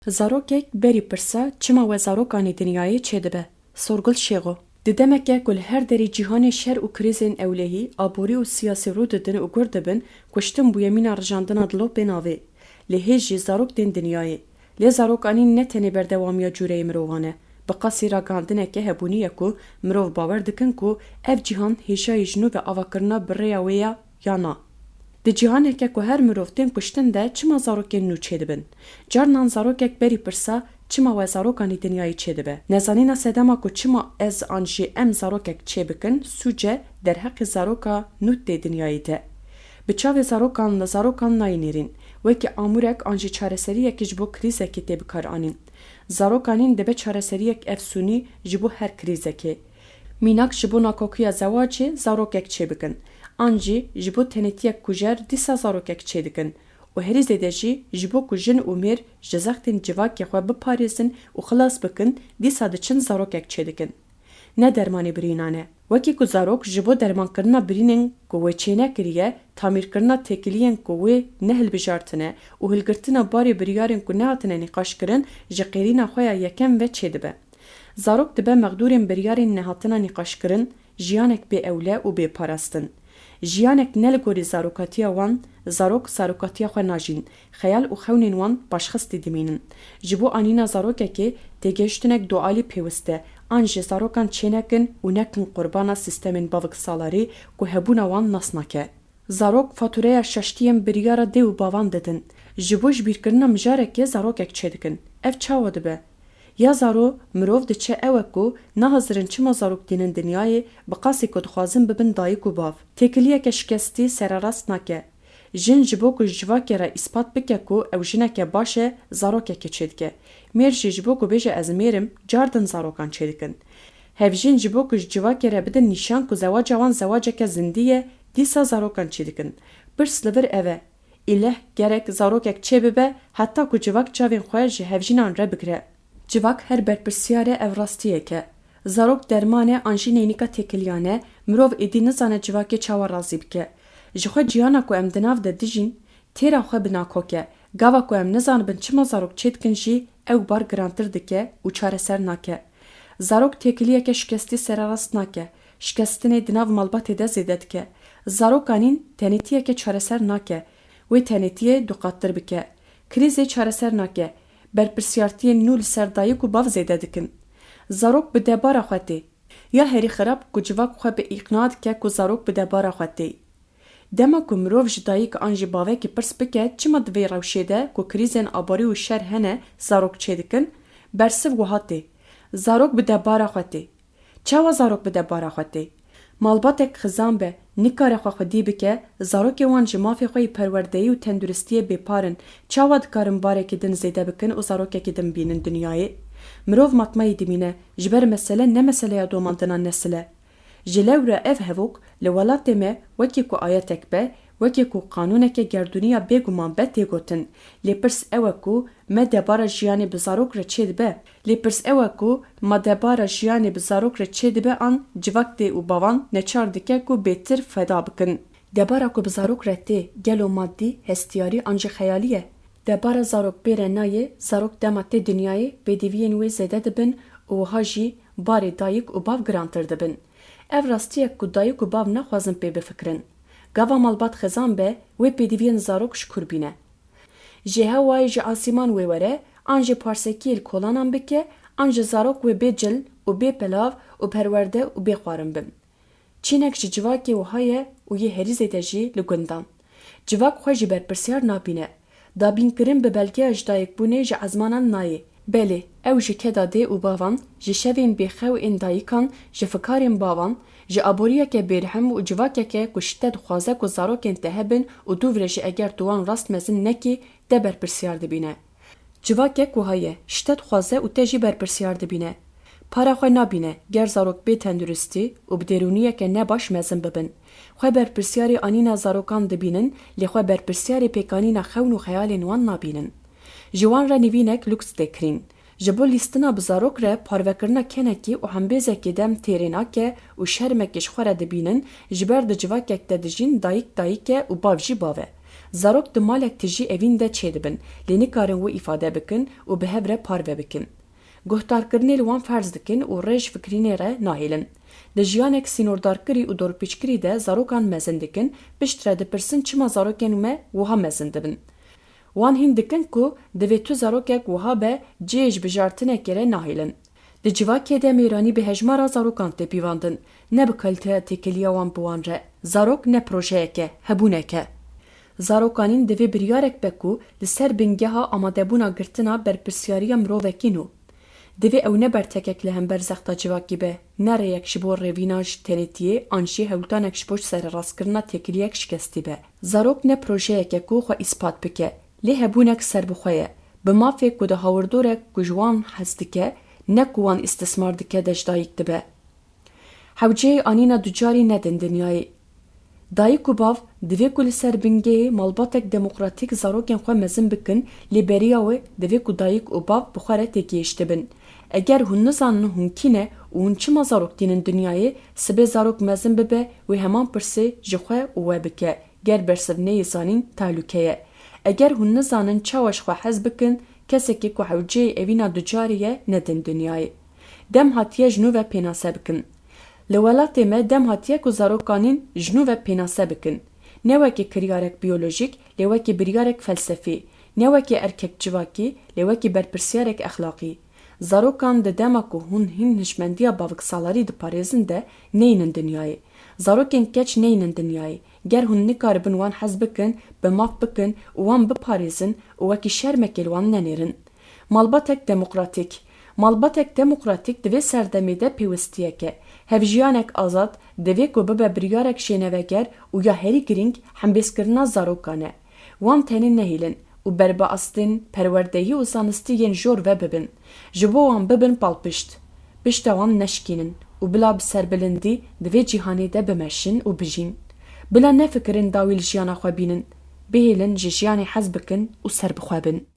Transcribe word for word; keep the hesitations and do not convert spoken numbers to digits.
Zarokek berî pirsa çima we zarokanî dinyayê çêdibe? Sorgul Şêxo. Di demeke ku li her derê cîhanê şer û krîzên ewlehî, aborî û siyasî rû didin û gur dibin, kuştin bûye mîna rijandina dilopê navê. Lê hêj jî zarok tên dinyayê. Lê zarokanîn ne tenê berdewamiya cûreyê mirovan e. Bi qasî ragihandineke hebûnî ye ku mirov bawer dikin ku ev cîhan hêjayî ji nû ve avakirina bi rêya wê ya ya na. Di cîhaneke ku her mirov tên kuştin de çima zarokên nû çêdibin? Carinan zarokek berî pirsa çima we zarokanî dinyayê çêdibe? Nezanîna sedema ku çima ez an jî em zarokek çêbikin, sûce derheqê zaroka nû tê dinyayê de. Bi çavê zarokan li zarokan nayê nêrîn. Wekî amûrek an jî çareseriyekî ji bo krîzekê tê bikaranîn. Zarokanîn dibe çareseriyek efsûnî ji bo her krîzekê. Mînak ji bo nakokiya zewacê zarokek çêbikin. An jî ji bo tenêtiyek kujer dîsa zarokek çêdikin. Û herî zêde jî ji bo ku jin û mêr ji zextên civakê xwe biparêzin û xilas bikin, dîsa diçin zarokek çêdikin. Ne dermanê birînan e. Wekî ku zarok ji bo dermankirina birînên ku wê çênekiriye, tamîrkirina têkiliyên ku wê nehilbijartine û hilgirtina barê biryarên ku nehatine nîqaşkirin ji qêrîna xwe ya yekem ve çêdibe. Zarok dibe mexdûrên biryarên nehatina nîqaşkirin, jiyanek bê ewle û bê parastin. Jiyanek ne li gorî zarokatiya wan, zarok zarokatiya xwe najîn, xeyal û xewnên wan paşxistî dimînin. Ji bo anîna zarokekê têgihiştinek dualî pêwist e, an jî zarokan çênekin û nekin qurbana sîstemên bavik salarî ku hebûna wan nas nake. Zarok fatûreya şaştiyên biryara dê û bavan didin. Ji bo jibîrkirina mijarekê zarokek çêdikin. Ev çawa dibe? Ya zaro, mirov diçe ew e ku nahizir in çima zarok tînin dinyayê, bi qasî ku dixwazin bibin dayik û bav. Têkiliyeke şikestî sererast nake. Jin ji bo ku ji civakê re îspat bike ku ew jineke baş e, zarokekê çêdike. Mêr jî ji bo ku bêje ez mêr im, cardin zarokan çêdikin. Hevjîn ji bo ku ji civakê re bidin nîşan ku zewaca wan zewaceke zindî ye, dîsa zarokan çêdikin. Pirs li vir ev e. Îleh gerek zarokek çêbibe heta ku civak çavên xwe ji hevjînan re bigire. Civak her berpirsiyar e, ev rastiyek e. Zarok derman e an jî neynika têkiliyan e, mirov êdî nizane civakê çawa razî bike. Ji xwe ciyana ku em di nav de dijîn, têra xwe bi nakok e. Gava ku em nizanibin çima zarok çêdikin jî ew bar girantir dike û çareser nake. Zarok têkiliyeke şikestî sererast nake. Şikestinê di nav malbatê de zêde dike. Zarokanîn tenêtiyeke çareser nake. Wê tenêtiyê duqattir bike. Krîzê çareser nake. Berpirsiyartiyên nû li ser dayik û bav zêde dikin. Zarok bi debara xwe tê. Ya herî xirab ku civak xwe bi îqna dike ku zarok bi debara xwe tê. Dema ku mirov ji dayik an jî bavekî pirs bike, çima di vê rewşê de ku krîzên aborî û şer hene, zarok çêdikin, bersiv wiha tê, zarok bi debara xwe tê. Çawa zarok bi debara xwe tê? Malbatek xizan be, nikare xwe xwedî bike, zarokê wan ji mafê xwe yê perwerdeyî û tenduristiyê bêpar in, çawa dikarin barekî din zêde bikin û zarokekî din bînin dinyayê? Mirov matmayî dimîne, ji ber mesele ne meseleya domandina nesil e. Ji lewra ev hevok li welatê me wekî ku ayetek be, wekî ku qanûneke gerdûnî ya bêguman be tê gotin. Lê pirs ew e ku me debara jiyanê bi zarok re çêdibe? Lê pirs ew e ku ma debara jiyanê bi zarok re çêdibe an civak dê û bavan neçar dike ku bêtir feda bikin? Debara ku bi zarok re tê gelo madî, hestiyarî an jî xeyalî ye? Debara zarok bê re nayê, zarok dema tê dinyayê pêdiviyên wê zêde dibin û wiha jî barê dayik û bav girantir dibin. Ev rastiyek ku dayik û bav naxwazin pê bifikirin. Gava malbat xizan be, wê pêdiviyên zarok ji kur bîne? Ji hewayê ji asîman wê were, an jî parsekiyê li kolanan bike, an jî zarok wê bê cil û bê pelav û perwerde û bê xwarin bin. Çînek ji civakê wiha ye û yê herî zêde jî li gundan. Civak xwe jî berpirsiyar nabîne. Dabînkirin bi belgeya ji dayikbûnê ji ezmanan nayê. Belê, ew ji keda dê û bavan, ji şevên bêxew ên dayikan, ji fikarên bavan, ji aboriyeke bêrihm û civakeke ku şite dixwaze ku zarokên te hebin û dûv re jî eger tu wan rast mezin nekî, te berpirsiyar dibîne. Civakek wiha ye, ji te dixwaze û te jî berpirsiyar dibîne. Para xwe nabîne, ger zarok bê tenduristî û bi dêrûniyeke ne baş mezin bibin. Xwe berpirsiyarê anîna zarokan dibînin, lê xwe berpirsiyarê pêkanîna xewn û xeyalên wan nabînin. Ji wan re nivînek lûks tê kirîn. Ji bo lîstina bi zarok re parvekirina kenekî û hembêzekê dem têrê nake û şermekê ji xwe re dibînin, ji ber di civakek de dijîn dayik dayik e û bav jî bav e. Zarok di malek tijî evîn de çêdibin, lê nikarin wê îfade bikin û bi hev re parve bikin. Guhdarkirinê li wan ferz dikin û rê ji fikrînê re nahêlin. Di jiyanek sînordarkirî û dorpêçkirî de zarokan mezin dikin, piştre dipirsin çima zarokên me wiha mezin dibin. Wan hîn dikin ku divê tu zarokek wiha be cihê ji bijartinekê re nahêlin. Di civakê de mêranî bi hejmara zarokan tê pîvandin, ne bi kalîteya têkiliya wan bi wan re. Zarok ne projeyek e, hebûnek e. Zarokanîn divê biryarek be ku li ser bingeha amadebûna girtina berpirsiyariya mirovekî nû. Divê ew ne bertekek li hember zexta civakî be, ne rêyek ji bo rêvîna ji tenêtiyê an jî hewldanek ji bo sererastkirina têkiliyek şikestî be. Zarok ne projeyek e ku xwe îspat bike, lê hebûnek serbixwe ye, bi mafê ku di hawirdorek ku ji wan hez dike, ne ku wan îstismar dike de ji dayik dibe. Hewceyê anîna ducarî nedin dinyayê. Dayik û bav divê ku li ser bingehê malbatek demokratîk zarokên xwe mezin bikin, lê beriya wê divê ku dayik û bav bi xwe re têgihiştibin. Eger hûn nizanin hûn kî ne û hûn çima zarok tînin dinyayê, sibê zarok mezin bibe, wê heman pirsê ji xwe û we bike. Ger bersiv neyê zanîn, tehlûke ye. Eger hûn nizanin çawa ji xwe hez bikin, kesekî ku hewceyê evîna ducarî ye, nedin dinyayê. Dem hatiye ji nû ve pênase bikin. Li welatê me dem hatiye ku zarokanîn ji nû ve pênase bikin. Ne wekî kiryarek biyolojîk, lê wekî biryarek felsefî. Ne wekî erkek civakî, lê wekî berpirsiyarek exlaqî. Zarokan di dema ku hûn hîn hişmendiya baviksalarî diparêzin de neynin dinyayê. Zarokên keç neynin dinyayê. Ger hûn nikaribin wan hez bikin, bi maf bikin û wan biparêzin û wekî şermekê li wan nenêrin. Malbatek demokratîk. Malbatek demokratîk di vê serdemê de pêwistiyek e. Hevjiyanek azad divê ku bibe biryarek jêneveger û ya herî girîng hembêzkirina zarokan e. Wan tenê nehêlin û berbiastên perwerdehî û zanistî yên jor ve bibin. Ji bo wan bibin palpişt. Pişta wan neşikînin û bila bi serbilindî di vê cîhanê de bimeşin û bijîn. Bila nefikirin dawî li jiyana xwe bînin. Bihêlin ji jiyanê hez bikin û serbixwe bin.